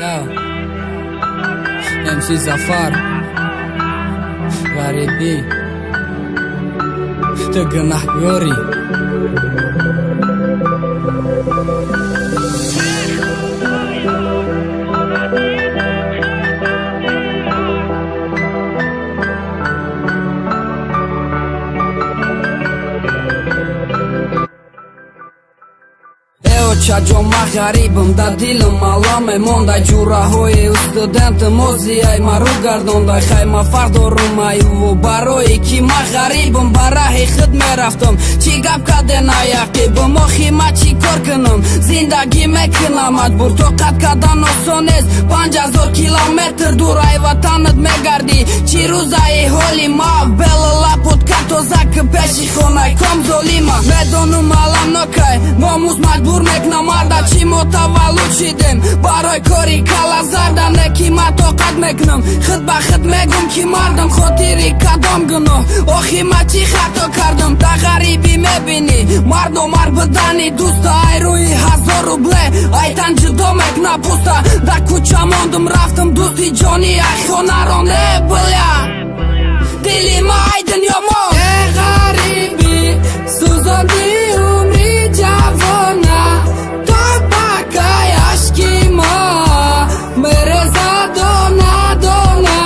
Yo, MC Зафар, ғарибӣ, ту гунаҳгорӣ. Чаҷо ма ғарибам, да дилам алам мемондай, ҷураҳои студентам озияй мару гардондай. Хайма фарқ дорум аюву барои ки ма ғарибам, ба раҳи худ мерафтам. Чӣ гап каден аяқибам, охи ма чӣ кор кунам? Зиндагӣ мекунам маҷбур, тоқат кардан осон нест. 5000 километр дур ай ватанат мегардӣ. Чӣ рӯзаи ҳоли ма бела лапотка тоза ки пеши хонай ком золима. Медонум алам нокай, номус маҷбур мекунам марда. Чӣ мо таваллуд шидем барои кори кала зарда, не ки ма тоқат мекунам, худ ба худ мегум ки мардам. Хотири кадом гуноҳ, охи ма чӣ хато кардам? Да ғарибӣ мебинӣ марду мард будани дӯста, ай рӯи 1000 рубле айтан ҷудо мекуна пӯста. Да кӯча мондум, рафтам дӯсти ҷони, ай хонарон. Э бля, дили ма ай дунё мо. Э ғарибӣ, сӯзонди умри ҷавона, то ба кай ашки мо мереза дона дона.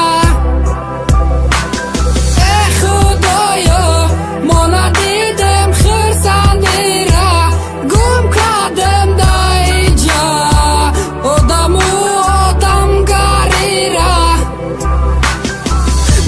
Э худоё, мо надидем хурсандира, гум кардем дар иҷа одаму одамгарира.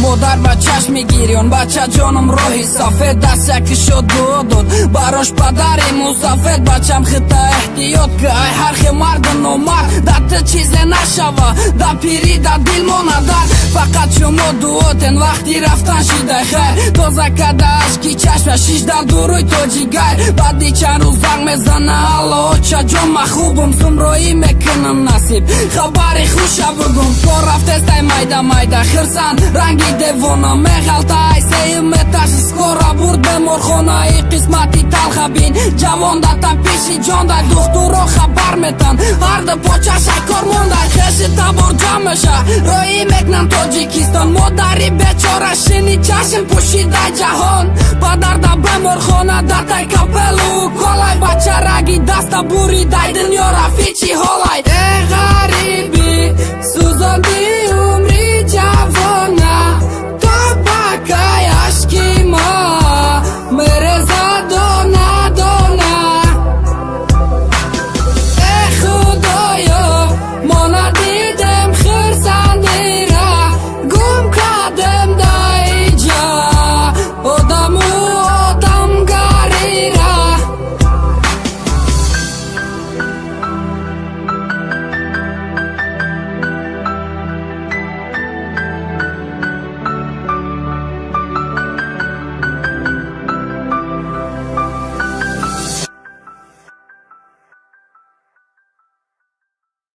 Модар ба чашми гирён, бачаҷоном роҳи сафед, даст яки шод дуо дод барош падари мусафед. Бачам, хита эҳтиёт ки ай ҳархе марду номард, да ту чизе нашава, да пирӣ да дил монадар. Фақат шумо дуотен вақти рафтан шидай хайр, тоза карда ашки чашма шишда дуруй тоҷигайр. Баъди чанд рӯз занг мезана: алло, очаҷон, ма хубум, сумроӣ мекунам, насиб хабари хуша бугум. Кор рафтестай майда майда, хирсанд ранги девона, меғалта ай сеюм этаж, скоро бурд беморхонаи. Қисмати талха бин, ҷавон да тапиши ҷондай, духтуро хабар метан, ҳарду почашай кор мондай. Хеши табор ҷамъ меша, роҳӣ мекунанд Тоҷикистон. Модари бечора шини чашм пӯшидай ҷаҳон, падар да беморхона датай капелу колай, бача раги даста буридай, дунё рафи чӣ ҳолай.